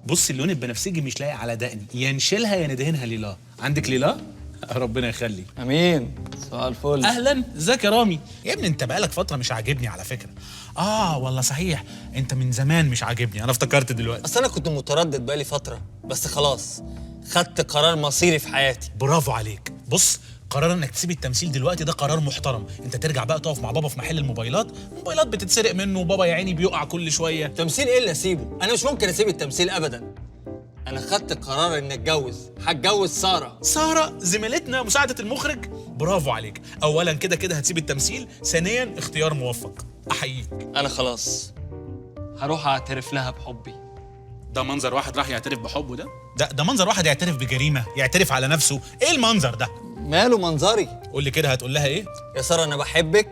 بص اللون البنفسجي مش لايق على دقني، يا نشيلها يا ندهنها ليلا. عندك ليلا؟ ربنا يخليك. امين. صباح الفل. اهلا، ازيك يا رامي؟ يا ابني انت بقالك فترة مش عاجبني على فكرة. والله صحيح، انت من زمان مش عاجبني، انا افتكرت دلوقتي. اصل انا كنت متردد بقالي فترة، بس خلاص خدت قرار مصيري في حياتي. برافو عليك. بص، قرار انك تسيب التمثيل دلوقتي ده قرار محترم. انت ترجع بقى تقف مع بابا في محل الموبايلات، الموبايلات بتتسرق منه وبابا يا عيني بيقع كل شوية. تمثيل ايه اللي اسيبه؟ انا مش ممكن اسيب التمثيل ابدا. انا خدت قرار اني اتجوز، هتجوز ساره. ساره زميلتنا مساعدة المخرج؟ برافو عليك. اولا كده كده هتسيب التمثيل، ثانيا اختيار موفق، احييك. انا خلاص هروح اعترف لها بحبي. ده منظر واحد راح يعترف بحبه؟ ده منظر واحد يعترف بجريمة، يعترف على نفسه؟ ايه المنظر ده؟ ماله منظري؟ قول لي كده هتقول لها ايه؟ يا ساره انا بحبك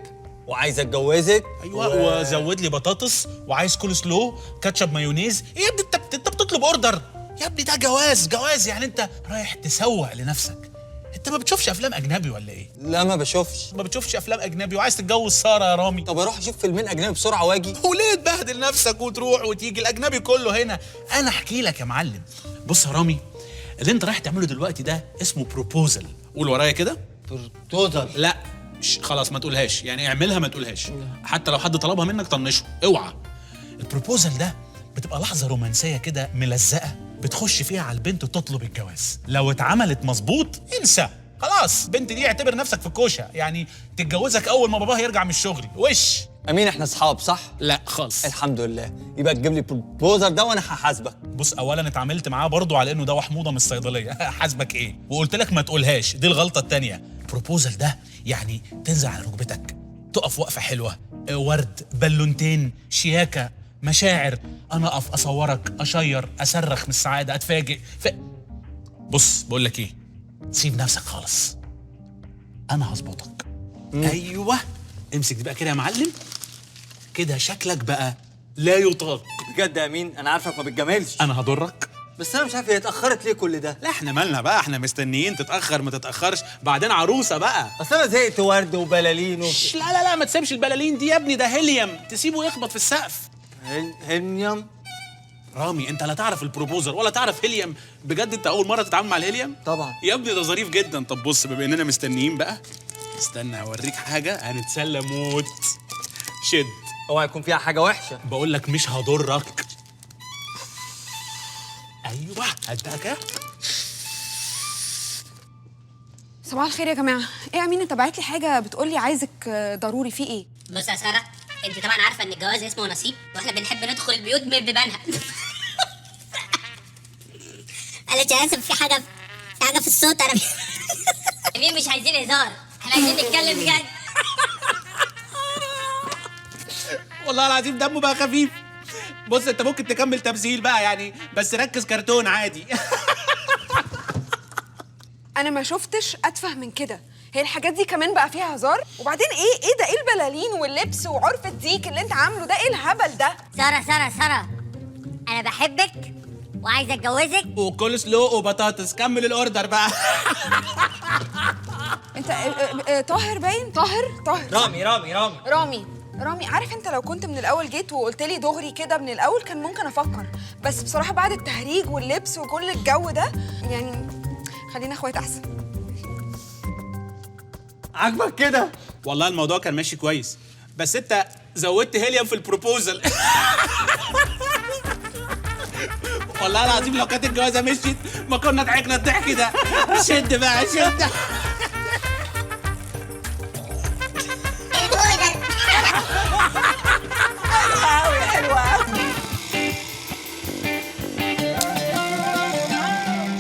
وعايز اتجوزك. ايوه، وزود لي بطاطس وعايز كول سلو كاتشب مايونيز. ايه يا ابني انت بتطلب order يا ابني؟ ده جواز، جواز يعني انت رايح تسوق لنفسك. انت ما بتشوفش افلام اجنبي ولا ايه؟ لا ما بشوفش. ما بتشوفش افلام اجنبي وعايز تتجوز ساره يا رامي؟ طب اروح اشوف فيلمين اجنبي بسرعة واجي. وليه تبهدل نفسك وتروح وتيجي؟ الاجنبي كله هنا. انا احكي لك يا معلم. بص يا رامي، اللي انت رايح تعمله دلوقتي ده اسمه proposal. قول ورايا كده. proposal. لا خلاص ما تقولهاش، يعني اعملها ما تقولهاش، حتى لو حد طلبها منك طنشه، اوعى. ال proposal ده بتبقى لحظة رومانسية كده ملزقه، بتخش فيها على البنت وتطلب الجواز. لو اتعملت مظبوط انسى خلاص، البنت دي اعتبر نفسك في الكوشة، يعني تتجوزك اول ما باباها يرجع من الشغل. وش امين احنا اصحاب صح؟ لا خالص. الحمد لله. يبقى تجيب لي proposal ده وانا هحاسبك. بص، اولا اتعاملت معاه برضو على انه ده حموضه من الصيدلية. حاسبك ايه؟ وقلت لك ما تقولهاش، دي الغلطة الثانية. proposal ده يعني تنزل على ركبتك، تقف وقفه حلوة، ورد، بالونتين، شياكه، مشاعر، انا اقف اصورك، اشير، اصرخ من السعادة، اتفاجئ. بص بقول لك ايه، سيب نفسك خالص، انا هظبطك. ايوه امسك دي بقى كده يا معلم، كده شكلك بقى لا يطاق. بجد يا امين انا عارفك ما بتجاملش. انا هضرك؟ بس انا مش عارف هي اتاخرت ليه كل ده. لا احنا مالنا بقى، احنا مستنيين تتاخر ما تتاخرش، بعدين عروسه بقى. اصل انا زهقت ورد وبلالين لا لا لا ما تسيبش البلالين دي يا ابني، ده هيليوم، تسيبه يخبط في السقف. هيليوم؟ رامي انت لا تعرف ال proposal ولا تعرف هيليوم. بجد انت اول مرة تتعامل مع الهيليوم؟ طبعا يا ابني ده ظريف جدا. طب بص، بما اننا مستنيين بقى، استنى هوريك حاجة هنتسلى موت. شد. اوعى يكون فيها حاجة وحشة. بقول لك مش هضرك. ايوه هات بقى كده. صباح الخير يا جماعة. ايه يا امين انت بعت لي حاجة بتقول لي عايزك ضروري، في ايه؟ بص يا ساره، انت طبعا عارفه ان الجواز اسمه نصيب، واحنا بنحب ندخل البيوت من بيبانها. قالت يا اسف في حاجة، في حاجة في الصوت. انا مين مش عايزين هزار، احنا عايزين نتكلم بجد. والله العظيم دمه بقى خفيف. بص انت ممكن تكمل تمثيل بقى يعني، بس ركز كرتون عادي. انا ما شفتش اتفه من كده. هي الحاجات دي كمان بقى فيها هزار؟ وبعدين ايه ده؟ ايه البلالين واللبس وعرف الديك اللي انت عامله ده؟ ايه الهبل ده؟ ساره ساره ساره انا بحبك وعايزه اتجوزك. وكل سلو وبطاطس. كمل ال order بقى. انت طاهر باين؟ طاهر طاهر رامي رامي رامي رامي رامي. عارف انت لو كنت من الاول جيت وقلت لي دغري كده من الاول كان ممكن افكر، بس بصراحة بعد التهريج واللبس وكل الجو ده يعني خلينا اخوات احسن. عاجبك كده؟ والله الموضوع كان ماشي كويس، بس انت زودت هيليوم في ال proposal. والله العظيم لو كانت الجوازه مشيت ما كنا ضحكنا الضحك ده. شد بقى شد. حلوة قوي حلوة قوي.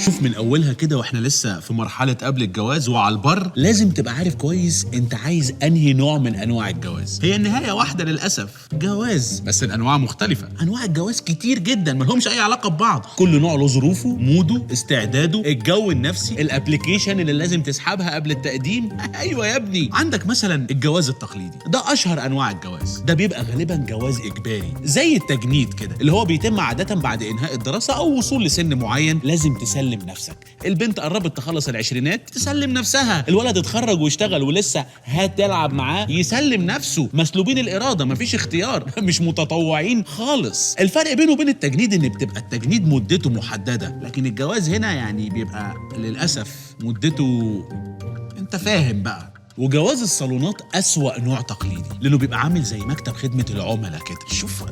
شوف من اولها كده واحنا لسه في مرحلة قبل الجواز وعلى البر، لازم تبقى عارف كويس انت عايز انهي نوع من انواع الجواز. هي النهاية واحدة للاسف، جواز، بس الانواع مختلفة. انواع الجواز كتير جدا مالهمش اي علاقة ببعض، كل نوع له ظروفه، mood ه، استعداده، الجو النفسي، ال application اللي لازم تسحبها قبل التقديم. ايوه يا ابني، عندك مثلا الجواز التقليدي، ده اشهر انواع الجواز. ده بيبقى غالبا جواز اجباري زي التجنيد كده، اللي هو بيتم عادة بعد انهاء الدراسة او وصول لسن معين لازم تسلم نفسك. نفسك. البنت قربت تخلص العشرينات تسلم نفسها، الولد اتخرج واشتغل ولسه هتلعب معاه يسلم نفسه. مسلوبين الارادة، مفيش اختيار، مش متطوعين خالص. الفرق بينه وبين التجنيد ان بتبقى التجنيد مدته محددة، لكن الجواز هنا يعني بيبقى للاسف مدته انت فاهم بقى. وجواز الصالونات أسوأ نوع تقليدي، لأنه بيبقى عامل زي مكتب خدمة العملاء كده. شوف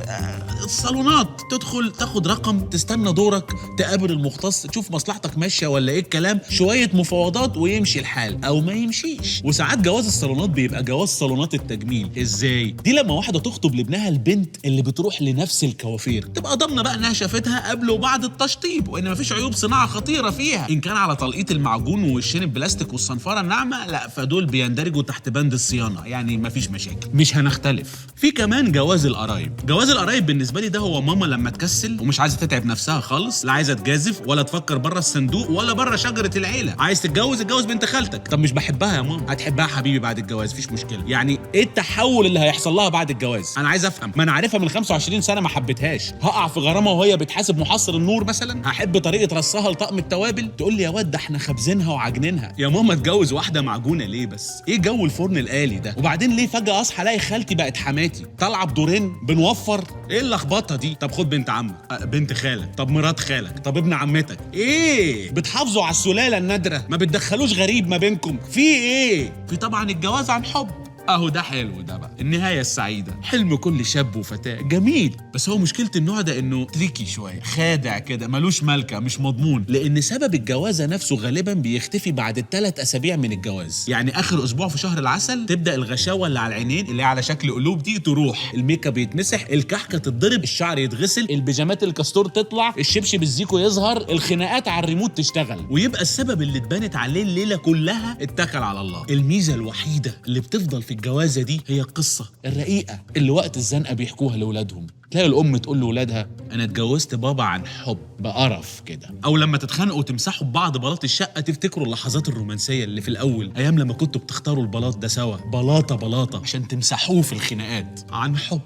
الصالونات تدخل تاخد رقم، تستنى دورك، تقابل المختص، تشوف مصلحتك ماشية ولا إيه الكلام، شوية مفاوضات ويمشي الحال أو ما يمشيش. وساعات جواز الصالونات بيبقى جواز صالونات التجميل. إزاي؟ دي لما واحدة تخطب لابنها البنت اللي بتروح لنفس الكوافير، تبقى ضامنة بقى إنها شافتها قبل وبعد التشطيب، وإن مفيش عيوب صناعة خطيرة فيها. إن كان على تلقيط المعجون والشين البلاستيك والصنفرة الناعمة، لا فدول بيندرجوا تحت بند الصيانة، يعني مفيش مشاكل، مش هنختلف. في كمان جواز القرايب. جواز القرايب بالنسبة لي ده هو ماما لما تكسل ومش عايزه تتعب نفسها خالص، لا عايزه تجازف ولا تفكر بره الصندوق ولا بره شجرة العيلة. عايز تتجوز اتجوز بنت خالتك. طب مش بحبها يا ماما. هتحبها حبيبي بعد الجواز، مفيش مشكلة. يعني ايه التحول اللي هيحصل لها بعد الجواز؟ انا عايز افهم. ما انا عارفها من 25 سنة ما حبيتهاش. هقع في غرامة وهي بتحاسب محصل النور مثلا؟ هحب طريقه رصها لطقم التوابل؟ تقول لي يا واد ده احنا خابزينها وعجنينها. يا ماما اتجوز واحدة معجونه ليه بس؟ ايه جو الفرن الآلي ده؟ وبعدين ليه فجأة اصحى الاقي خالتي بقت حماتي؟ طالعه بدورين، بنوفر؟ ايه اللخبطة دي؟ طب خد بنت عمك، بنت خالك، طب مرات خالك، طب ابن عمتك. ايه؟ بتحافظوا على السلالة النادرة، ما بتدخلوش غريب ما بينكم، في ايه؟ في طبعا الجواز عن حب. اهو ده حلو، ده بقى النهاية السعيدة، حلم كل شاب وفتاة، جميل. بس هو مشكلة النوع ده انه tricky شوية، خادع كده، ملوش ملكة، مش مضمون، لان سبب الجوازة نفسه غالبا بيختفي بعد 3 أسابيع من الجواز. يعني اخر اسبوع في شهر العسل تبدأ الغشاوة اللي على العينين اللي هي على شكل قلوب دي تروح، الميك اب يتمسح، الكحكة تتضرب، الشعر يتغسل، البيجامات الكاستور تطلع، الشبشب الزيكو يظهر، الخناقات على الريموت تشتغل، ويبقى السبب اللي اتبنت عليه الليلة كلها اتكل على الله. الميزة الوحيدة اللي بتفضل في الجوازة دي هي القصة الرقيقة اللي وقت الزنقة بيحكوها لأولادهم. تلاقي الأم تقول لأولادها أنا اتجوزت بابا عن حب، بقرف كده. أو لما تتخانقوا وتمسحوا ببعض بلاط الشقة تفتكروا اللحظات الرومانسية اللي في الأول، أيام لما كنتوا بتختاروا البلاط ده سوا، بلاطة بلاطة، عشان تمسحوه في الخناقات عن حب.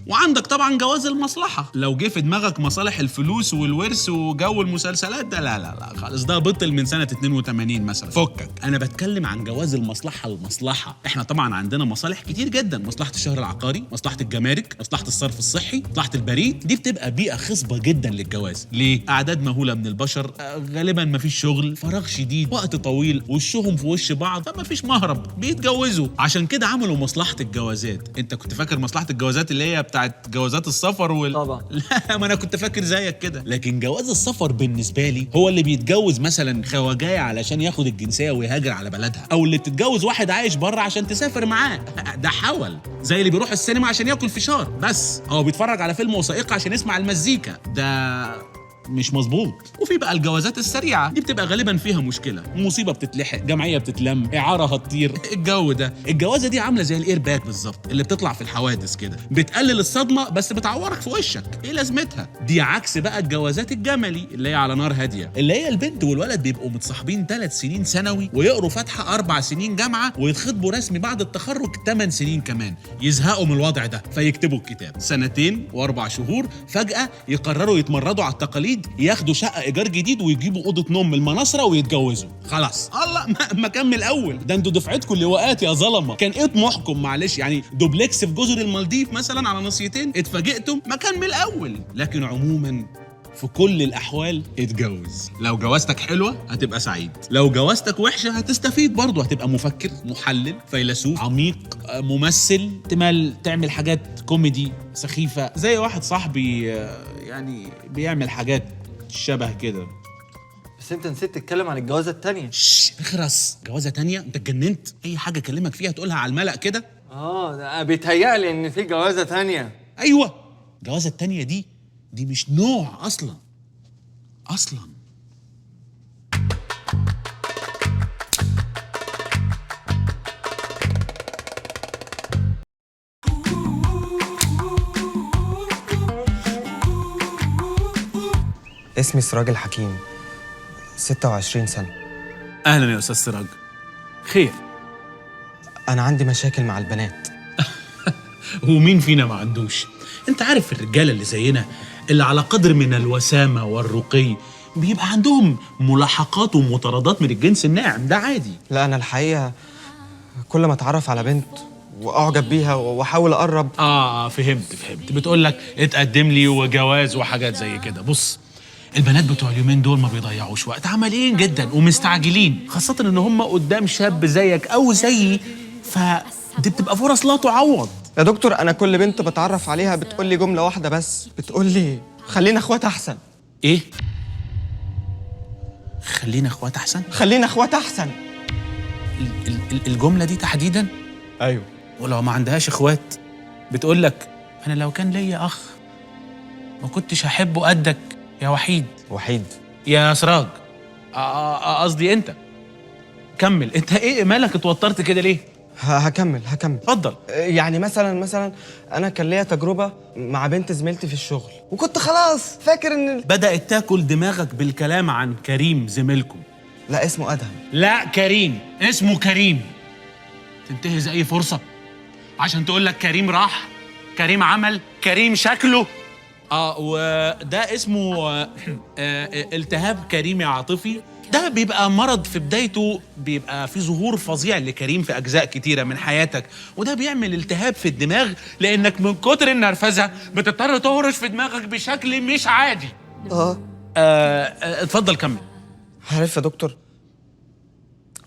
وعندك طبعا جواز المصلحة، لو جه في دماغك مصالح الفلوس والورث وجو المسلسلات ده، لا لا لا خالص، ده بطل من سنة 82 مثلا، فكك. أنا بتكلم عن جواز المصلحة المصلحة. احنا طبعا عندنا مصالح كتير جدا، مصلحة الشهر العقاري، مصلحة الجمارك، مصلحة الصرف الصحي، مصلحة البريد. دي بتبقى بيئة خصبة جدا للجواز. ليه؟ أعداد مهولة من البشر، غالبا مفيش شغل، فراغ شديد، وقت طويل، وشهم في وش بعض، فمفيش مهرب، بيتجوزوا. عشان كده عملوا مصلحة الجوازات. انت كنت فاكر مصلحة الجوازات اللي هي بتاعت جوازات السفر طبعا. لا، ما انا كنت فاكر زيك كده. لكن جواز السفر بالنسبة لي هو اللي بيتجوز مثلا خواجايه علشان ياخد الجنسية ويهاجر على بلدها، او اللي بتتجوز واحد عايش بره عشان تسافر معاه. ده حول. زي اللي بيروح السينما عشان ياكل فشار بس، او بيتفرج على فيلم وثائقي عشان يسمع المزيكا. ده مش مظبوط. وفي بقى الجوازات السريعة، دي بتبقى غالبا فيها مشكلة، مصيبة بتتلحق، جمعية بتتلم، اعاره هتطير، الجو ده. الجوازه دي عامله زي الايرباك بالظبط اللي بتطلع في الحوادث كده، بتقلل الصدمة بس بتعورك في وشك، ايه لازمتها؟ دي عكس بقى الجوازات الجملي اللي هي على نار هادية، اللي هي البنت والولد بيبقوا متصاحبين 3 سنين ثانوي، ويقروا فاتحة 4 سنين جامعه، ويتخطبوا رسمي بعد التخرج 8 سنين كمان. يزهقوا من الوضع ده فيكتبوا الكتاب 2 و4 شهور، فجاة يقرروا يتمردوا على التقاليد، ياخدوا شقه ايجار جديد ويجيبوا اوضة نوم من المناصره ويتجوزوا. خلاص الله، ما كمل اول ده. انتوا دفعتكم لواءات يا ظلمه. كان ايه طموحكم؟ معلش يعني دوبلكس في جزر المالديف مثلا على نصيتين، اتفاجئتم؟ ما كان من الاول. لكن عموما في كل الاحوال اتجوز. لو جوازتك حلوة هتبقى سعيد، لو جوازتك وحشة هتستفيد برضه، هتبقى مفكر، محلل، فيلسوف عميق، ممثل، احتمال تعمل حاجات كوميدي سخيفة زي واحد صاحبي يعني بيعمل حاجات شبه كده. بس انت نسيت تتكلم عن الجوازه التانية. اخرس. جوازه تانية؟ انت اتجننت؟ اي حاجة اكلمك فيها تقولها على الملأ كده. ده بيتهيألي ان في جوازه تانية. ايوه، الجوازه التانية دي مش نوع اصلا اصلا. اسمي سراج الحكيم، 26 سنة. اهلا يا استاذ سراج. خير؟ أنا عندي مشاكل مع البنات. ومين فينا ما عندوش؟ انت عارف الرجالة اللي زينا اللي على قدر من الوسامه والرقي بيبقى عندهم ملاحقات ومطاردات من الجنس الناعم، ده عادي. لا انا الحقيقة كل ما اتعرف على بنت واعجب بيها واحاول اقرب. فهمت. بتقول لك اتقدم لي وجواز وحاجات زي كده. بص، البنات بتوع اليومين دول ما بيضيعوش وقت، عمليين جدا ومستعجلين، خاصة ان هم قدام شاب زيك او زيي، فدي بتبقى فرص لا تعوض. يا دكتور انا كل بنت بتعرف عليها بتقول لي جملة واحدة بس، بتقول لي خلينا اخوات احسن. ايه؟ خلينا اخوات احسن؟ خلينا اخوات احسن. الجملة دي تحديدا؟ ايوه. ولو ما عندهاش اخوات بتقول لك انا لو كان ليا اخ ما كنتش هحبه قدك يا وحيد. وحيد يا سراج، قصدي انت. كمل انت، ايه مالك اتوترت كده ليه؟ هكمل. اتفضل. يعني مثلا انا كان ليا تجربه مع بنت زميلتي في الشغل، وكنت خلاص فاكر ان بدات تاكل دماغك بالكلام عن كريم زميلكم. لا اسمه ادهم. لا كريم، اسمه كريم. تنتهز اي فرصة عشان تقول لك كريم راح، كريم عمل، كريم شكله. وده اسمه التهاب كريمي عاطفي. ده بيبقى مرض في بدايته بيبقى في ظهور فظيع لكريم في أجزاء كتيرة من حياتك، وده بيعمل التهاب في الدماغ لأنك من كتر النرفزة بتضطر تهرش في دماغك بشكل مش عادي. اتفضل كمل. عارف يا دكتور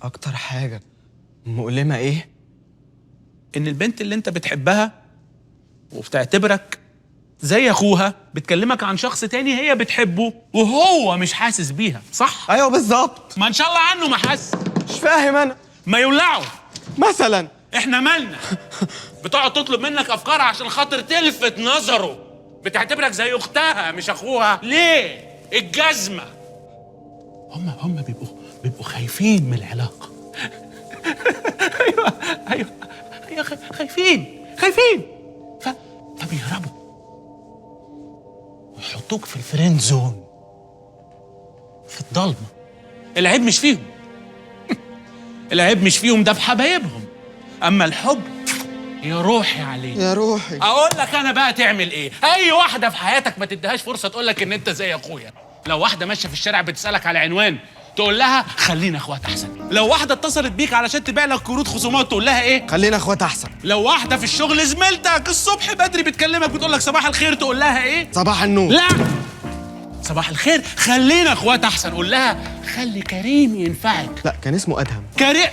أكتر حاجة مؤلمة إيه؟ إن البنت اللي أنت بتحبها وبتعتبرك زي اخوها بتكلمك عن شخص تاني هي بتحبه وهو مش حاسس بيها، صح؟ ايوه بالظبط. ما ان شاء الله عنه ما حس. مش فاهم انا. ما يولعوا مثلا. احنا مالنا؟ بتقعد تطلب منك افكار عشان خاطر تلفت نظره، بتعتبرك زي اختها مش اخوها. ليه؟ الجزمة. هم بيبقوا خايفين من العلاقة. ايوه خايفين فبيهربوا ويحطوك في ال friend zone، في الضلمة. العيب مش فيهم. العيب مش فيهم، ده في حبايبهم. اما الحب يا روحي عليه، يا روحي. اقول لك انا بقى تعمل ايه؟ اي واحدة في حياتك ما تديهاش فرصة تقول لك ان انت زي اخويا. لو واحدة ماشية في الشارع بتسالك على عنوان تقول لها خلينا اخوات احسن. لو واحدة اتصلت بيك علشان تبيع لك كروت خصومات تقول لها ايه؟ خلينا اخوات احسن. لو واحدة في الشغل زميلتك الصبح بدري بتكلمك بتقول لك صباح الخير تقول لها ايه؟ صباح النور. لا، صباح الخير خلينا اخوات احسن. قول لها خلي كريم ينفعك. لا كان اسمه ادهم. كريم،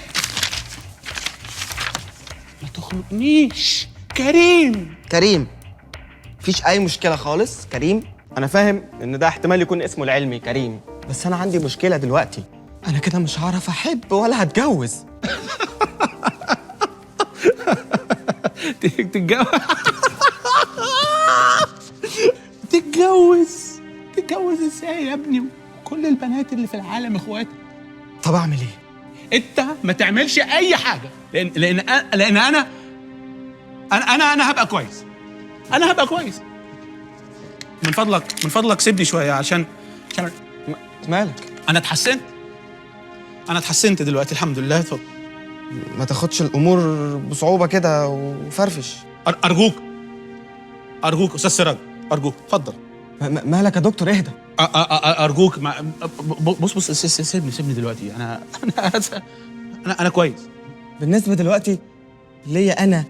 ما تخنقنيش. كريم. كريم مفيش اي مشكلة خالص. كريم انا فاهم ان ده احتمال يكون اسمه العلمي كريم، بس انا عندي مشكلة دلوقتي. انا كده مش هعرف احب ولا هتجوز. تتجوز تتجوز ازاي يا ابني؟ كل البنات اللي في العالم اخواتك. طب اعمل ايه؟ انت ما تعملش اي حاجة، لان انا انا انا انا هبقى كويس. انا هبقى كويس. من فضلك سيبني شوية عشان مالك؟ انا اتحسنت. انا اتحسنت دلوقتي الحمد لله. اتفضل. ما تاخدش الامور بصعوبة كده وفرفش. ارجوك ارجوك استاذ سراج، ارجوك اتفضل. مالك يا دكتور؟ اهدى. ارجوك. بص بص سيبني دلوقتي. انا انا انا انا كويس. بالنسبة دلوقتي ليا انا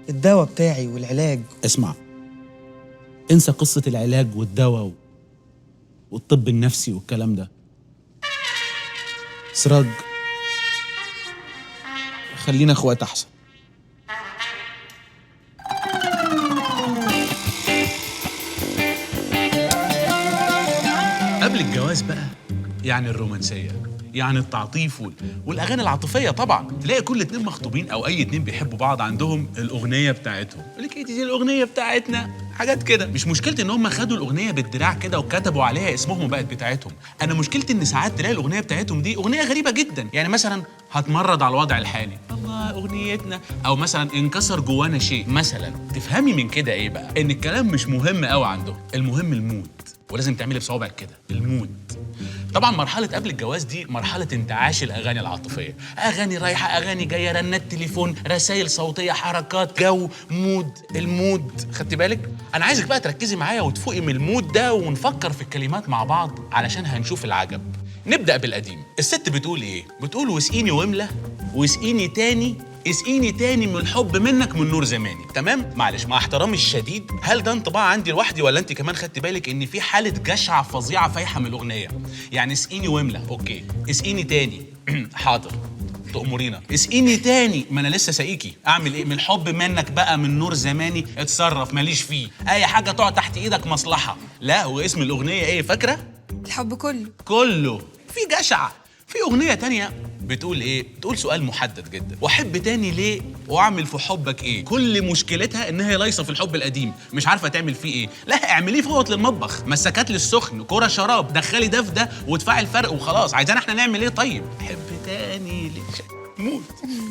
الدواء بتاعي والعلاج. اسمع، انسى قصة العلاج والدواء والطب النفسي والكلام ده. سراج، خلينا اخوات احسن. قبل الجواز بقى يعني الرومانسية، يعني التعاطيف والاغاني العاطفية طبعا. تلاقي كل اتنين مخطوبين او اي اتنين بيحبوا بعض عندهم الاغنية بتاعتهم، يقول لك ايه دي الاغنية بتاعتنا، حاجات كده. مش مشكلتي ان هم خدوا الاغنية بالدراع كده وكتبوا عليها اسمهم وبقت بتاعتهم. انا مشكلتي ان ساعات تلاقي الاغنية بتاعتهم دي اغنية غريبة جدا، يعني مثلا هتمرد على الوضع الحالي، الله اغنيتنا، او مثلا انكسر جوانا شيء مثلا. تفهمي من كده ايه بقى؟ ان الكلام مش مهم قوي عندهم، المهم ال mood، ولازم تعملي بصوابعك كده ال mood. طبعا مرحلة قبل الجواز دي مرحلة انتعاش الاغاني العاطفية، اغاني رايحة، اغاني جاية، رنات تليفون، رسائل صوتية، حركات، جو، mood، ال mood، خدتي بالك؟ انا عايزك بقى تركزي معايا وتفوقي من ال mood ده ونفكر في الكلمات مع بعض علشان هنشوف العجب. نبدا بالقديم. الست بتقول ايه؟ بتقول واسقيني واملى، واسقيني تاني، اسقيني تاني من الحب منك من نور زماني. تمام؟ معلش مع احترامي الشديد، هل ده انطباع عندي لوحدي ولا انت كمان خدت بالك ان في حاله جشع فظيعة فايحه من الاغنية؟ يعني اسقيني واملى، okay، اسقيني تاني حاضر تأمرينا، اسقيني تاني، ما انا لسه ساقيكي، اعمل ايه؟ من الحب منك بقى من نور زماني، اتصرف ماليش فيه، اي حاجة تقع تحت ايدك مصلحة. لا واسم الاغنية ايه فاكره؟ الحب كله. كله في جشع. في اغنية تانية بتقول ايه؟ بتقول سؤال محدد جدا، واحب تاني ليه واعمل في حبك ايه؟ كل مشكلتها ان هي لايصه في الحب القديم، مش عارفه تعمل فيه ايه. لا اعمليه فوط للمطبخ، مسكات للسخن، كرة شراب، دخلي ده في ده وادفعي الفرق وخلاص. عايزانا احنا نعمل ايه طيب؟ احب تاني ليه؟ موت.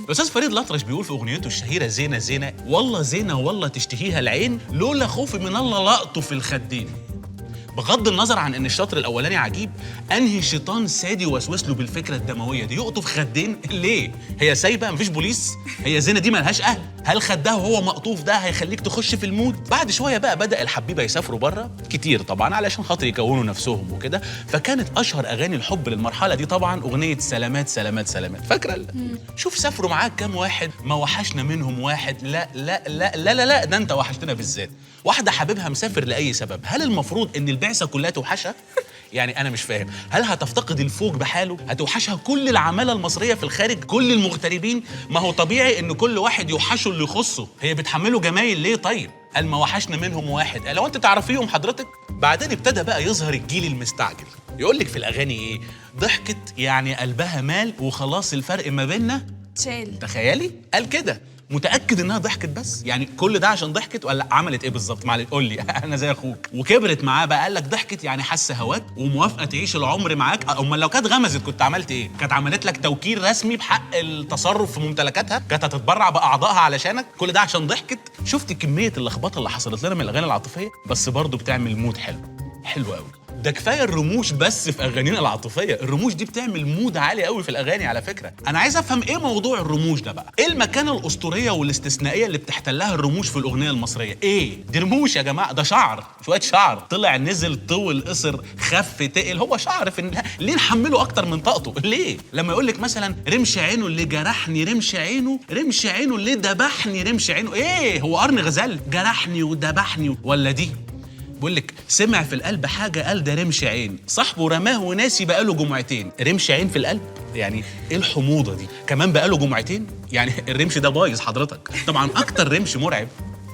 الاستاذ فريد الأطرش بيقول في اغنيته الشهيرة زينة زينة، والله زينة والله تشتهيها العين، لولا خوفي من الله لقطة في الخدين. بغض النظر عن ان الشطر الاولاني عجيب، انهي شيطان سادي وسوس له بالفكرة الدموية دي؟ يقطف خدين ليه؟ هي سايبه؟ مفيش بوليس؟ هي زينة دي ملهاش اهل؟ هل خدها وهو مقطوف ده هيخليك تخش في ال mood؟ بعد شوية بقى بدا الحبيبة يسافروا بره كتير طبعا علشان خاطر يكونوا نفسهم وكده، فكانت اشهر اغاني الحب للمرحلة دي طبعا اغنية سلامات سلامات سلامات، فاكره؟ شوف سافروا معاك كام واحد، ما وحشنا منهم واحد. لا لا لا لا لا, لا ده انت وحشتنا بالذات. واحدة حبيبها مسافر لاي سبب، هل المفروض ان البعثة كلها توحشها؟ يعني انا مش فاهم، هل هتفتقد الفوج بحاله؟ هتوحشها كل العمالة المصرية في الخارج، كل المغتربين؟ ما هو طبيعي ان كل واحد يوحشه اللي يخصه، هي بتحمله جمايل ليه طيب؟ قال ما وحشنا منهم واحد، لو انت تعرفيهم حضرتك. بعدين ابتدى بقى يظهر الجيل المستعجل، يقول لك في الاغاني ايه؟ ضحكت يعني قلبها مال وخلاص الفرق ما بيننا اتشال. تخيلي قال كده، متاكد انها ضحكت بس؟ يعني كل ده عشان ضحكت ولا عملت ايه بالظبط؟ معلش قول لي انا زي اخوك. وكبرت معاه بقى، قال لك ضحكت يعني حاسه هواك وموافقه تعيش العمر معاك. امال لو كانت غمزت كنت عملت ايه؟ كانت عملت لك توكيل رسمي بحق التصرف في ممتلكاتها؟ كانت هتتبرع باعضائها علشانك؟ كل ده عشان ضحكت؟ شفت كمية اللخبطة اللي حصلت لنا من الاغاني العاطفية؟ بس برضه بتعمل mood حلو، حلو قوي. ده كفاية الرموش بس في اغانينا العاطفية، الرموش دي بتعمل mood عالي قوي في الاغاني على فكرة. انا عايز افهم ايه موضوع الرموش ده بقى؟ ايه المكانة الاسطورية والاستثنائيه اللي بتحتلها الرموش في الاغنية المصرية؟ ايه دي رموش يا جماعة؟ ده شعر، شوية شعر طلع نزل طول قصر خف تقل، هو شعر في ليه نحمله اكتر من طاقته؟ ليه؟ لما يقول لك مثلا رمش عينه اللي جرحني، رمش عينه، رمش عينه اللي دبحني، رمش عينه، ايه هو قرن غزال جرحني ودبحني ولا دي؟ بقول لك سمع في القلب حاجة قال ده رمش عين، صاحبه رماه وناسي بقاله جمعتين. رمش عين في القلب؟ يعني ايه الحموضة دي؟ كمان بقاله جمعتين؟ يعني الرمش ده بايظ حضرتك. طبعا اكتر رمش مرعب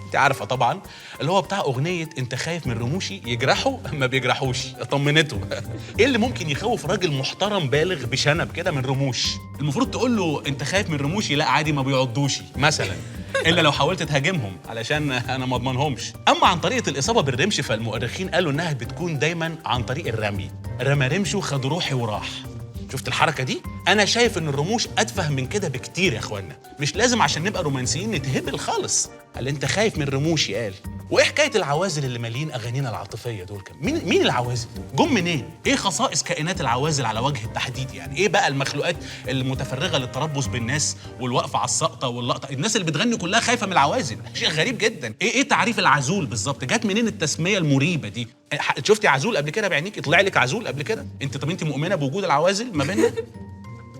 انت عارفه طبعا اللي هو بتاع اغنية انت خايف من رموشي يجرحه ما بيجرحوش، طمنته. ايه اللي ممكن يخوف راجل محترم بالغ بشنب كده من رموش؟ المفروض تقول له انت خايف من رموشي؟ لا عادي ما بيعضوشي مثلا، الا لو حاولت تهاجمهم علشان انا ما اضمنهمش. اما عن طريقه الاصابة بالرمش فالمؤرخين قالوا انها بتكون دايما عن طريق الرمي، رمى رمشه خد روحي وراح. شفت الحركة دي؟ انا شايف ان الرموش اتفه من كده بكتير يا اخوانا، مش لازم عشان نبقى رومانسيين نتهبل خالص. قال انت خايف من رموشي قال. وايه حكاية العوازل اللي مالين اغانينا العاطفية دول كمان؟ مين العوازل؟ جم منين؟ ايه خصائص كائنات العوازل على وجه التحديد؟ يعني ايه بقى المخلوقات المتفرغه للتربص بالناس والوقفه على السقطه واللقطه؟ الناس اللي بتغني كلها خايفة من العوازل، شيء غريب جدا. ايه تعريف العزول بالظبط؟ جت منين التسمية المريبه دي؟ شفتي عزول قبل كده بعينيك؟ طلع لك عزول قبل كده؟ انت طب انت مؤمنة بوجود العوازل ما بيننا؟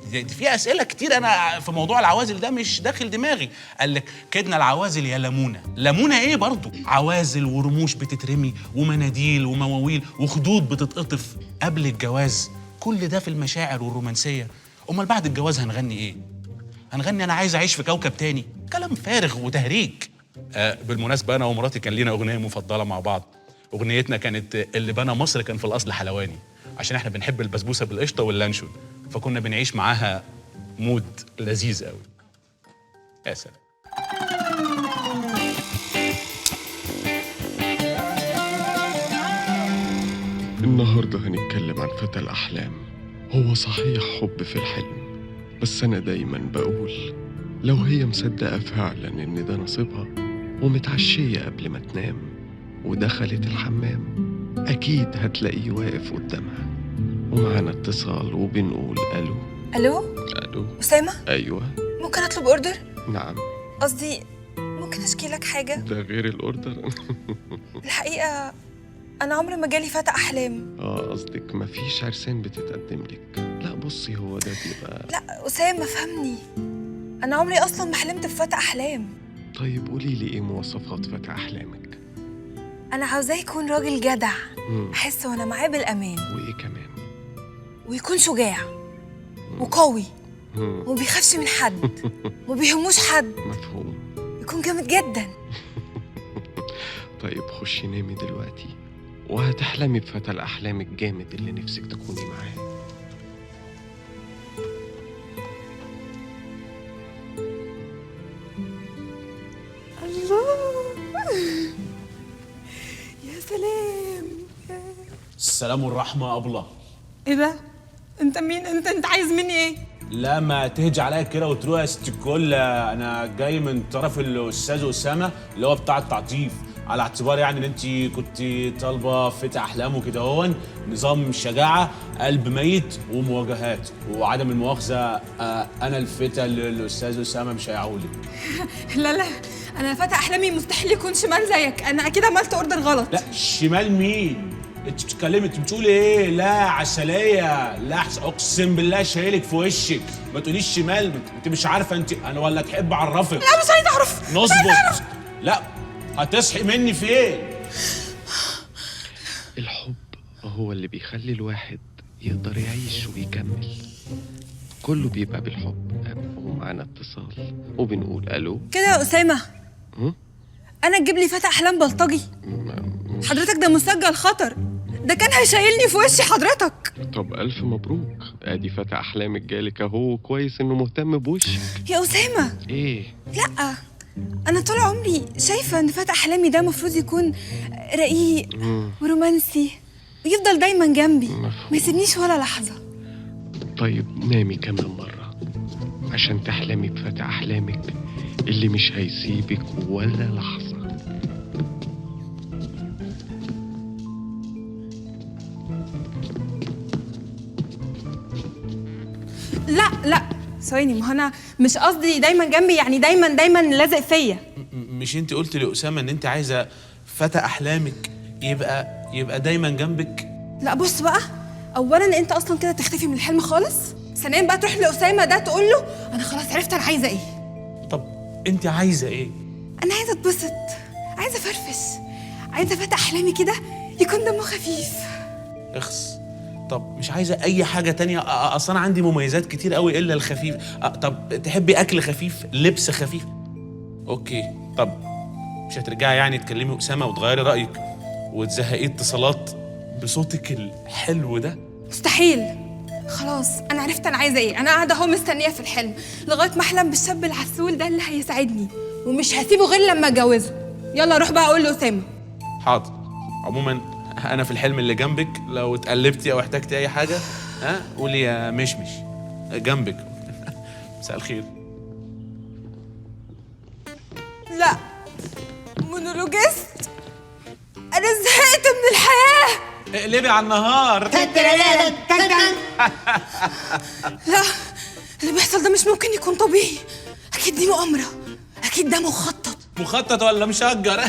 في اسئلة كتير انا في موضوع العوازل ده مش داخل دماغي. قال لك كدنا العوازل يا لمونه، لمونه ايه برضو؟ عوازل ورموش بتترمي ومناديل ومواويل وخدود بتتقطف قبل الجواز، كل ده في المشاعر والرومانسيه. امال بعد الجواز هنغني ايه؟ هنغني انا عايز اعيش في كوكب تاني؟ كلام فارغ وتهريج. بالمناسبة انا ومراتي كان لينا اغنية مفضلة مع بعض، اغنيتنا كانت اللي بنى مصر كان في الاصل حلواني، عشان احنا بنحب البسبوسه بالقشطه واللانشون، فكنا بنعيش معاها mood لذيذ قوي. يا سلام. النهارده هنتكلم عن فتى الأحلام. هو صحيح حب في الحلم، بس أنا دايما بقول لو هي مصدقة فعلا إن ده نصيبها ومتعشية قبل ما تنام ودخلت الحمام، أكيد هتلاقيه واقف قدامها ومعانا اتصال وبنقول ألو. الو. ألو اسامة. أيوة. ممكن اطلب order؟ نعم. قصدي ممكن اشكي لك حاجة؟ ده غير ال order. الحقيقة انا عمري ما جالي فتى احلام. قصدك مفيش عرسان بتتقدم لك؟ لا بصي، هو ده بيبقى. لا اسامة فهمني، انا عمري اصلا ما حلمت بفتى احلام. طيب قولي لي ايه مواصفات فتى احلامك؟ انا عاوزاه يكون راجل جدع، احس وانا معاه بالامان. وايه كمان؟ ويكون شجاع وقوي وما بيخافش من حد وما بيهموش حد. مفهوم. يكون جامد جدا. طيب خشي نامي دلوقتي وهتحلمي بفتى الأحلام الجامد اللي نفسك تكوني معاه. الله يا سلام. السلام والرحمة يا أبلة. ايه ده؟ انت مين؟ انت عايز مني ايه؟ لا ما تهجي عليا كده وتروح يا ست الكل، انا جاي من طرف الاستاذ اسامة اللي هو بتاع التعطيف، على اعتبار يعني ان انت كنت طالبه فتى احلام وكده، هون نظام شجاعة، قلب ميت، ومواجهات وعدم المؤاخذة. انا الفتى اللي الاستاذ اسامة مش هيعولك. لا لا، انا فتى احلامي مستحيل يكون شمال زيك، انا اكيد عملت order غلط. لا شمال مين؟ انت بتتكلمي، انت بتقولي ايه؟ لا عسلية، لا اقسم بالله شايلك في وشك، ما تقوليش شمال، انت مش عارفه انت انا ولا تحب اعرفك؟ لا مش عايزه اعرف. نظبط. لا هتصحي مني فين؟ الحب هو اللي بيخلي الواحد يقدر يعيش ويكمل، كله بيبقى بالحب. ومعانا اتصال وبنقول الو. كده يا اسامة؟ انا تجيب لي فتى احلام بلطجي؟ حضرتك ده مسجل خطر، ده كان هيشيلني في وشي حضرتك. طب ألف مبروك، ادي فتى أحلامك جالك أهو، كويس إنه مهتم بوشك. يا أسامة. إيه؟ لأ أنا طول عمري شايفة إن فتى أحلامي ده المفروض يكون رقيق ورومانسي ويفضل دايما جنبي، ما يسيبنيش ولا لحظة. طيب نامي كمان مرة عشان تحلمي بفتى أحلامك اللي مش هيسيبك ولا لحظة. لا لا ثواني، ما انا مش قصدي دايما جنبي، يعني دايما دايما لازق فيا. مش انت قلت لأسامة ان انت عايزه فتى احلامك يبقى دايما جنبك؟ لا بص بقى، اولا انت اصلا كده تختفي من الحلم خالص، ثانيا بقى تروح لأسامة ده تقول له انا خلاص عرفت انا عايزه ايه. طب انت عايزه ايه؟ انا عايزه اتبسط، عايزه افرفش، عايزه فتى احلامي كده يكون دمه خفيف. اخس. طب مش عايزه اي حاجة تانية؟ اصل انا عندي مميزات كتير قوي الا الخفيف. طب تحبي اكل خفيف، لبس خفيف؟ okay. طب مش هترجعي يعني تكلمي اسامة وتغيري رايك وتزهقيه اتصالات بصوتك الحلو ده؟ مستحيل، خلاص انا عرفت انا عايزه ايه، انا قاعدة اهو مستنيه في الحلم لغاية ما احلم بالشاب العسول ده اللي هيساعدني، ومش هسيبه غير لما اتجوزه. يلا روح بقى اقول لاسامة. حاضر. عموما انا في الحلم اللي جنبك، لو اتقلبتي او احتجتي اي حاجة ها قولي يا مشمش جنبك. مساء الخير. لا مونولوجيست، انا زهقت من الحياة. اقلبي على النهار. لا اللي بيحصل ده مش ممكن يكون طبيعي، اكيد دي مؤامرة، اكيد ده مخطط. مخطط ولا مشجر؟ لا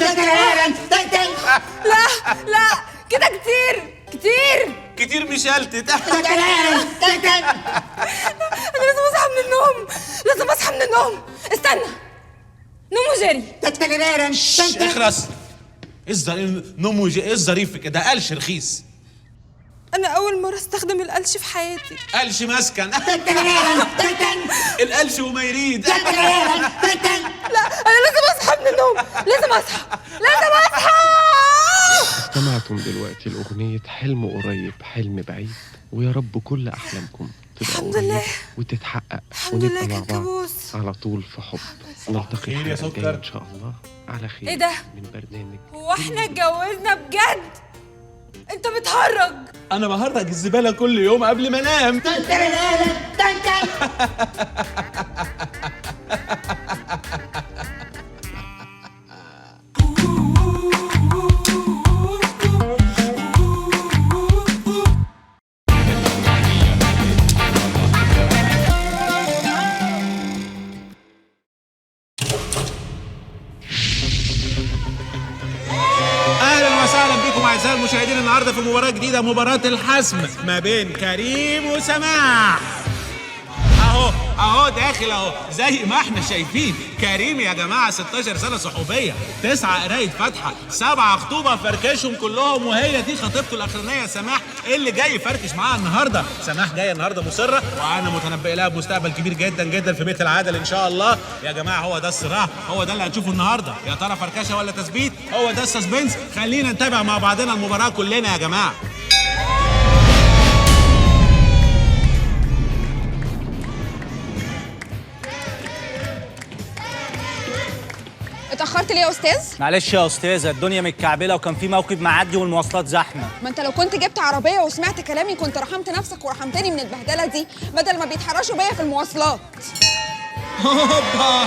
لا كده كتير كتير كتير مشلتت. انا لازم اصحى من النوم، لازم اصحى من النوم. استنى، نوم وجري. اخرس. ايه الظريف نوم وجري؟ ايه الظريف كده؟ قلش رخيص. انا اول مرة استخدم القلش في حياتي. قلش مسكن. القلش وما يريد. لا انا لازم اصحى من النوم، لازم اصحى، لازم اصحى. استمعتم دلوقتي لأغنية حلم قريب حلم بعيد، ويا رب كل أحلامكم تبقى الحمد لله وتتحقق، الحمد لله ونبقى مع كان بعض كابوس على طول في حب. نلتقي خير يا الحلقة الجاية سكر. إن شاء الله على خير. إيه ده؟ من برنامج هو احنا اتجوزنا بجد؟ انت بتهرج. انا بهرج الزبالة كل يوم قبل ما انام. اعزائي المشاهدين النهارده في مباراة جديدة، مباراة الحسم ما بين كريم وسماح. اهو اهو داخل اهو زي ما احنا شايفين. كريم يا جماعة 16 سنة صحوبيه، 9 قرايه فاتحة، 7 خطوبه، فركشهم كلهم، وهي دي خطيبته الاخرانية سماح اللي جاي يفركش معاها النهارده. سماح جاية النهارده مصرة، وانا متنبئ لها بمستقبل كبير جدا جدا في بيت العدل ان شاء الله. يا جماعة هو ده الصراع، هو ده اللي هنشوفه النهارده، يا ترى فركشه ولا تثبيت؟ هو ده ال suspense. خلينا نتابع مع بعضنا المباراة كلنا يا جماعة. اتأخرت ليه يا أستاذ؟ معلش يا استاذه، الدنيا متكعبله وكان في موكب معدي والمواصلات زحمة. ما انت لو كنت جبت عربية وسمعت كلامي كنت رحمت نفسك ورحمتني من البهدلة دي، بدل ما بيتحرشوا بيا في المواصلات. هوبا،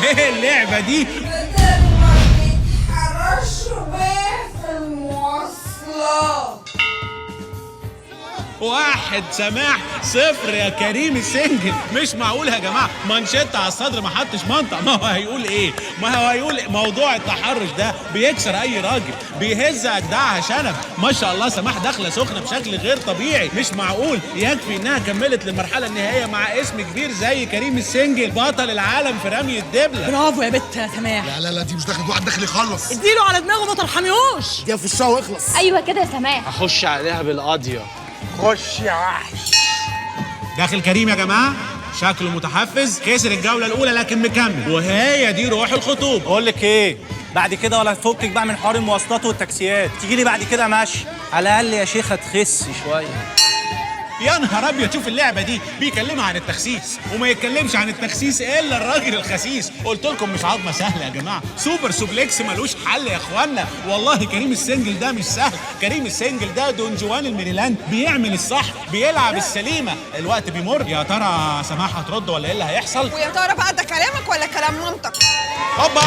ايه اللعبة دي؟ بدل ما بيتحرشوا بيا في المواصلات. 1 سماح 0 يا كريم السنجل. مش معقول يا جماعة، مانشيت على الصدر ما حطش منطق. ما هو هيقول ايه؟ ما هو هيقول موضوع التحرش ده بيكسر اي راجل، بيهز اجدعها شنب. ما شاء الله سماح داخله سخنة بشكل غير طبيعي، مش معقول. يكفي انها كملت للمرحلة النهائية مع اسم كبير زي كريم السنجل، بطل العالم في رمي الدبله. برافو يا بت يا سماح. لا لا لا، دي مش داخل، واحد داخل يخلص. اديله على دماغه ما ترحميهوش. دي في وشها واخلص. ايوه كده يا سماح. هخش عليها بالقاضيه. خش يا وحش. داخل كريم يا جماعة، شكله متحفز، خسر الجولة الاولى لكن مكمل، وهي دي روح الخطوبة. اقول لك ايه، بعد كده ولا تفكك بقى من حوار المواصلات والتاكسيات، تيجي لي بعد كده ماشي، على الاقل يا شيخه تخسي شوية. يا نهار ابيض، شوف اللعبة دي، بيكلمها عن التخسيس وما يتكلمش عن التخسيس الا الراجل الخسيس. قلت لكم مش عظمه سهلة يا جماعة، super suplex ملوش حل يا اخوانا. والله كريم السنجل ده مش سهل، كريم السنجل ده دون جوان الميريلاند، بيعمل الصح، بيلعب السليمة. الوقت بيمر، يا ترى سماح هترد ولا ايه اللي هيحصل؟ ويا ترى بقى ده كلامك ولا كلام مامتك؟ هوبا،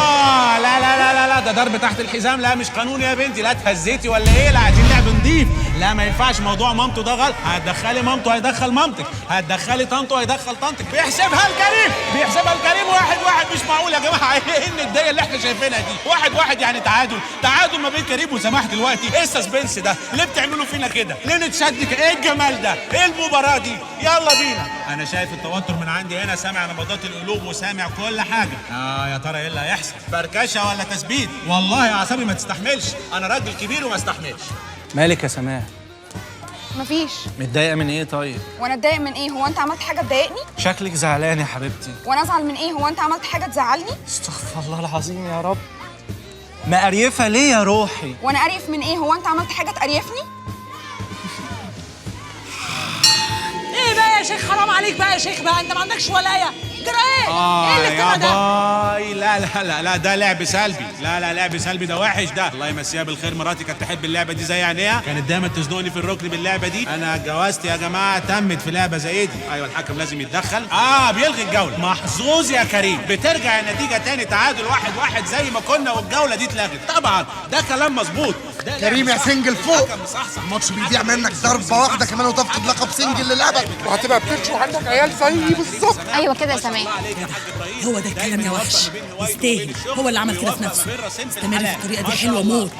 لا لا لا لا لا، ده ضرب تحت الحزام، لا مش قانون يا بنتي، لا اتهزيتي ولا ايه؟ لا عايزين لعب نضيف، لا ما ينفعش موضوع مامته ده غلط. هتدخلي مامته هيدخل مامتك، هتدخلي طنطه هيدخل طنطك. بيحسبها الكريم، بيحسبها الكريم. 1-1، مش معقول يا جماعة، ايه الندية اللي احنا شايفينها دي؟ 1-1 يعني تعادل، تعادل ما بين كريم وسماح دلوقتي. ايه ال suspense ده؟ ليه بتعملوا فينا كده؟ ليه نتشد كده؟ ايه الجمال ده؟ ايه المباراة دي؟ يلا بينا. انا شايف التوتر من عندي هنا، سامع نبضات القلوب وسامع كل حاجة. يا ترى ايه اللي هيحصل؟ فركشه ولا تثبيت؟ والله اعصابي ما تستحملش، انا راجل كبير وما استحملش. مالك يا سماح؟ مفيش. متضايقة من ايه طيب؟ وانا اتضايق من ايه؟ هو انت عملت حاجة تضايقني؟ شكلك زعلان يا حبيبتي. وانا ازعل من ايه؟ هو انت عملت حاجة تزعلني؟ استغفر الله العظيم يا رب. مقريفه ليه يا روحي؟ وانا قريف من ايه؟ هو انت عملت حاجة تقريفني؟ ايه بقى يا شيخ، حرام عليك بقى يا شيخ بقى، انت ما عندكش ولاية. جرى ايه؟ ايه اللي يا ده؟ باي، لا لا لا لا، ده لعب سلبي، لا لا لعب سلبي ده وحش ده. الله يمسيها بالخير، مراتي كانت تحب اللعبة دي زي عينيها، كانت دايما تزنقني في الركن باللعبة دي. انا اتجوزت يا جماعة تمت في لعبه زي دي. ايوه الحكم لازم يتدخل، بيلغي الجولة. محظوظ يا كريم، بترجع النتيجة تاني تعادل 1-1 زي ما كنا، والجوله دي اتلغت. طبعا ده كلام مظبوط. كريم يا single فوق، الماتش بيضيع منك ضربه واحدة كمان وتفقد لقب single للابد، وهتبقى بترش وعندك عيال زيي بالظبط. ايوه كده يا سماح. هو ده الكلام يا وحش، يستاهل، هو اللي عمل كده في نفسه. استمر في الطريقة دي، حلوة موت،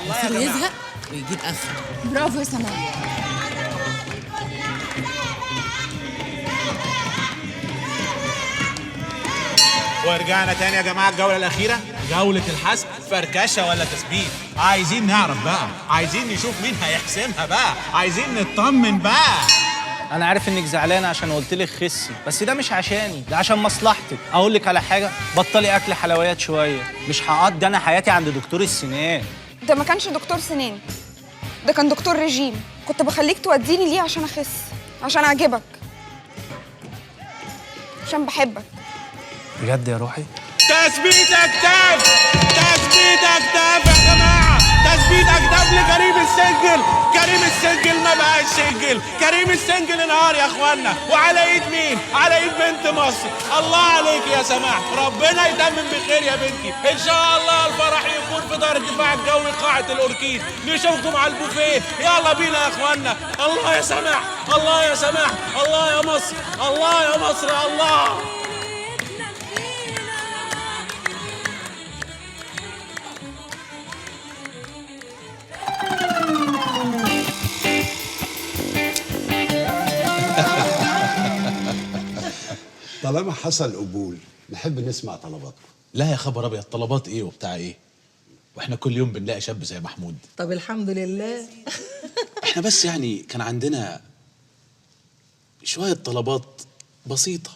مصيره يزهق ويجيب اخره. برافو يا سماح. ورجعنا تاني يا جماعة الجولة الاخيرة، جولة الحسم، فركشه ولا تثبيت؟ عايزين نعرف بقى، عايزين نشوف مين هيحسمها بقى، عايزين نطمن بقى. انا عارف انك زعلانة عشان قلت لك خسي، بس ده مش عشاني، ده عشان مصلحتك. اقول لك على حاجة، بطلي اكل حلويات شوية، مش هقضي انا حياتي عند دكتور السنان. ده ما كانش دكتور سنان، ده كان دكتور رجيم. كنت بخليك توديني ليه عشان اخس، عشان اعجبك، عشان بحبك. بجد يا روحي؟ تثبيت اكتاف، تثبيت اكتاف يا جماعة، تثبيت اكتاف لكريم السنجل. كريم السنجل ما بقاش single، كريم السنجل انهار يا اخوانا. وعلى ايد مين؟ على ايد بنت مصر. الله عليك يا سماح، ربنا يتمم بخير يا بنتي. ان شاء الله الفرح يكون في دار الدفاع الجوي قاعة الاوركيد، نشوفكم على البوفيه. يلا بينا يا اخوانا. الله يا سماح، الله يا سماح، الله يا مصر، الله يا مصر، الله. طالما حصل قبول نحب نسمع طلباتكم. لا يا خبر ابيض، طلبات ايه وبتاع ايه؟ واحنا كل يوم بنلاقي شاب زي محمود. طب الحمد لله. احنا بس يعني كان عندنا شوية طلبات بسيطة.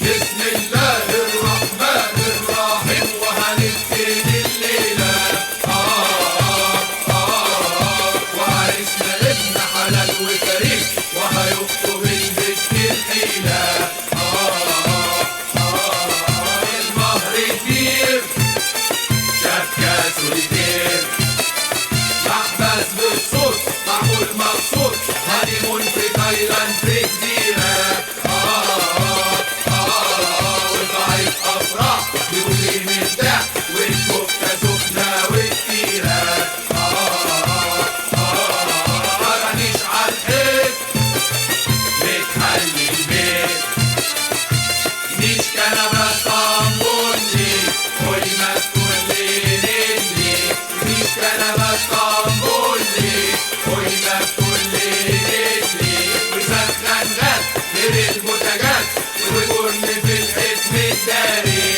بسم الله الرحمن الرحيم وهنبتدي الليلة وعريسنا ابن حلال وكريم وهيخطب البت الحيلة. المهر كبير، شبكة سوليتير، محبس بالصوت معمول مخصوص، honeymoon في تايلاند في جزيرة. وقاعة أفراح بوفيه مرتاح والكفتة سخنة وكتيرة. فرانيش عالحيط بتحلي البيت، نيش كنبة اسطنبولي قولي مسكون ليلي، نيش كنبة اسطنبولي قولي مسكون ليلي، وسخن غاز غير البوتاجاز والفرن في الحيط متداري.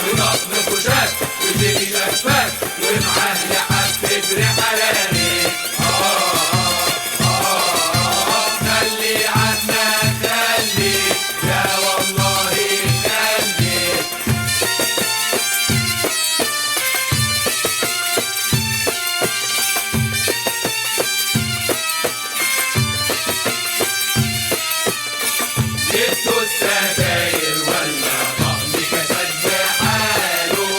وطقم كوشات وزيت شفاف ومعاه لحاف صدر حراري. خلي عنا خلي، لا والله خلي. جبتوا الستاير ولا طقم كاسات بحاله،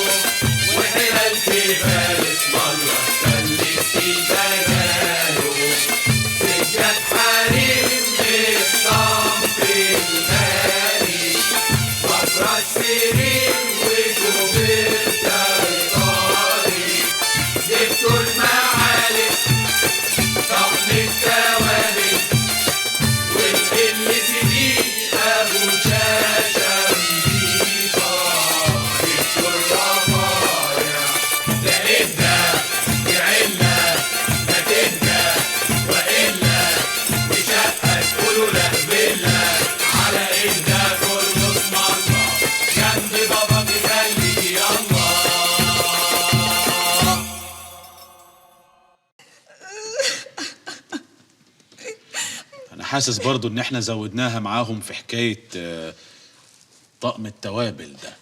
وحلال كبار اسم الله خلي ستيل بداله، سجاد حرير بالصنف الغالي، مفرش سرير وكوفرتا إيطالي. جبتوا المعالق طقم التوابل وال LCD أبو شاشة نضيفة. جبتوا الرفايع ده إبداع، دي علة ما تهدى، وإلا دي شقة تقولوا لا فيلا. على إهدى كله اسم الله جنب بابا بيخليك يلا. انا حاسس برضو ان احنا زودناها معاهم في حكاية طقم التوابل ده.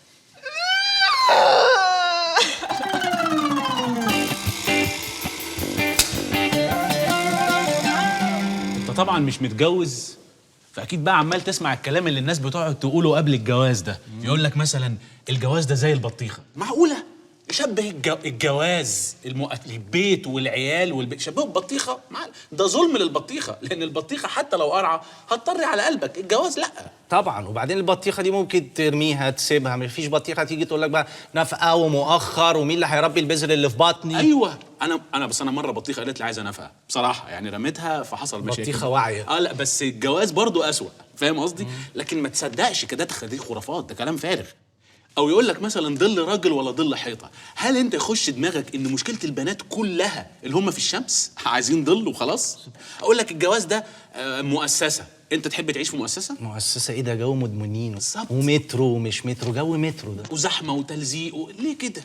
انت طبعا مش متجوز، فاكيد بقى عمال تسمع الكلام اللي الناس بتقعد تقوله قبل الجواز ده. يقول لك مثلا الجواز ده زي البطيخه. معقولة يشبه الجواز البيت والعيال والبيت شبهه ببطيخه؟ ده ظلم للبطيخه، لان البطيخه حتى لو قرعه هتطري على قلبك، الجواز لا. طبعا، وبعدين البطيخه دي ممكن ترميها تسيبها، مفيش بطيخه تيجي تقول لك بقى نفقه ومؤخر ومين اللي هيربي البذر اللي في بطني. ايوه، انا بس انا مرة بطيخه قالت لي عايزه نفقه بصراحة، يعني رميتها فحصل مشاكل. بطيخه واعية. لا بس الجواز برضو اسوأ، فاهم قصدي؟ لكن ما تصدقش كده، دي خرافات، ده كلام فارغ. او يقول لك مثلا ظل راجل ولا ظل حيطة. هل انت يخش دماغك ان مشكلة البنات كلها اللي هم في الشمس عايزين ظل وخلاص؟ اقول لك الجواز ده مؤسسة، انت تحب تعيش في مؤسسة؟ مؤسسة ايه ده؟ جو مدمنين ومترو ومش مترو، جو مترو ده وزحمه وتلزيق ليه كده؟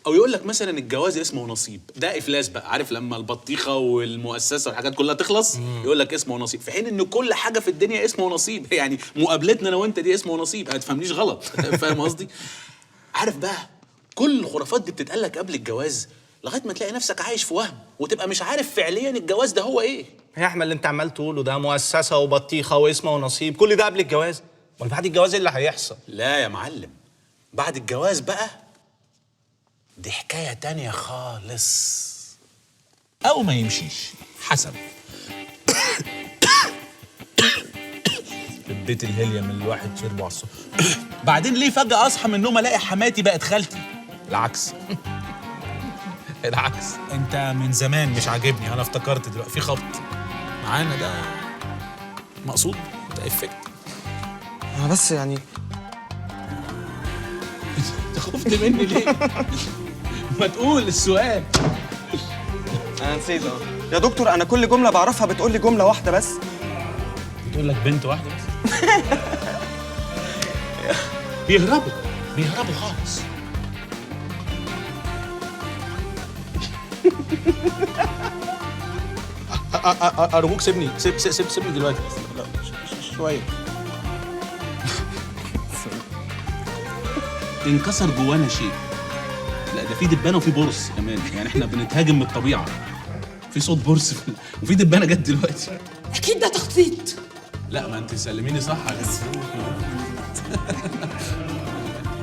او يقول لك مثلا الجواز اسمه نصيب، ده افلاس بقى، عارف لما البطيخه والمؤسسة والحاجات كلها تخلص يقول لك اسمه نصيب، في حين ان كل حاجة في الدنيا اسمه نصيب. يعني مقابلتنا انا وانت دي اسمه نصيب، ما تفهمنيش غلط. فاهم قصدي؟ عارف بقى كل الخرافات دي بتتقال لك قبل الجواز لغاية ما تلاقي نفسك عايش في وهم وتبقى مش عارف فعليا الجواز ده هو ايه. يا احمد اللي انت عمال تقوله ده مؤسسة وبطيخه واسمه ونصيب، كل ده قبل الجواز، امال بعد الجواز ايه اللي هيحصل؟ لا يا معلم، بعد الجواز بقى دي حكاية تانية خالص. أو ما يمشيش حسب. البيت الهيليوم اللي الواحد شربه على الصبح. بعدين ليه فجأة أصحى من النوم ألاقي حماتي بقت خالتي؟ العكس. العكس. أنت من زمان مش عاجبني، أنا افتكرت دلوقتي في خبط معانا، ده مقصود؟ ده إفكت. أنا بس يعني أنت خفت مني ليه؟ ما تقول السؤال. انا نسيت. يا دكتور انا كل جملة بعرفها بتقول لي جملة واحدة بس. بتقول لك بنت واحدة بس؟ بيهربوا، بيهربوا خالص. ارجوك سيبني، سيب سيب سيب سيبني دلوقتي. لا شوية. انكسر جوانا شيء. لا ده في دبانه وفي برص كمان، يعني احنا بنتهاجم من الطبيعة. في صوت برص وفي دبانه جت دلوقتي. اكيد ده تخطيط. لا ما انت سلميني صح يا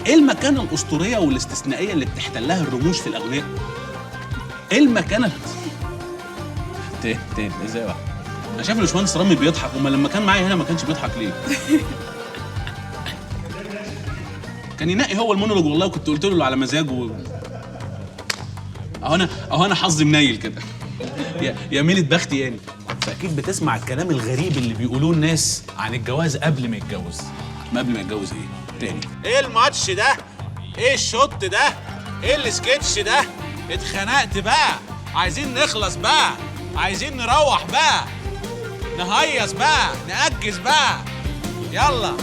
ايه المكانة الاسطورية والاستثنائيه اللي بتحتلها الرموش في الاغنياء؟ ايه المكانة؟ تاني تاني ازاي بقى؟ انا شايف الباشمهندس رامي بيضحك، امال لما كان معايا هنا ما كانش بيضحك ليه؟ كان ينقي هو المونولوج والله، وكنت قلت له على مزاجه. اهو انا حظي منيل كده. يا ميلة بختي يعني. فاكيد بتسمع الكلام الغريب اللي بيقولوه الناس عن الجواز قبل ما يتجوز. ما قبل ما يتجوز ايه؟ تاني. ايه الماتش ده؟ ايه الشوط ده؟ ايه السكتش ده؟ اتخنقت بقى، عايزين نخلص بقى، عايزين نروح بقى، نهيص بقى، نأجز بقى، يلا.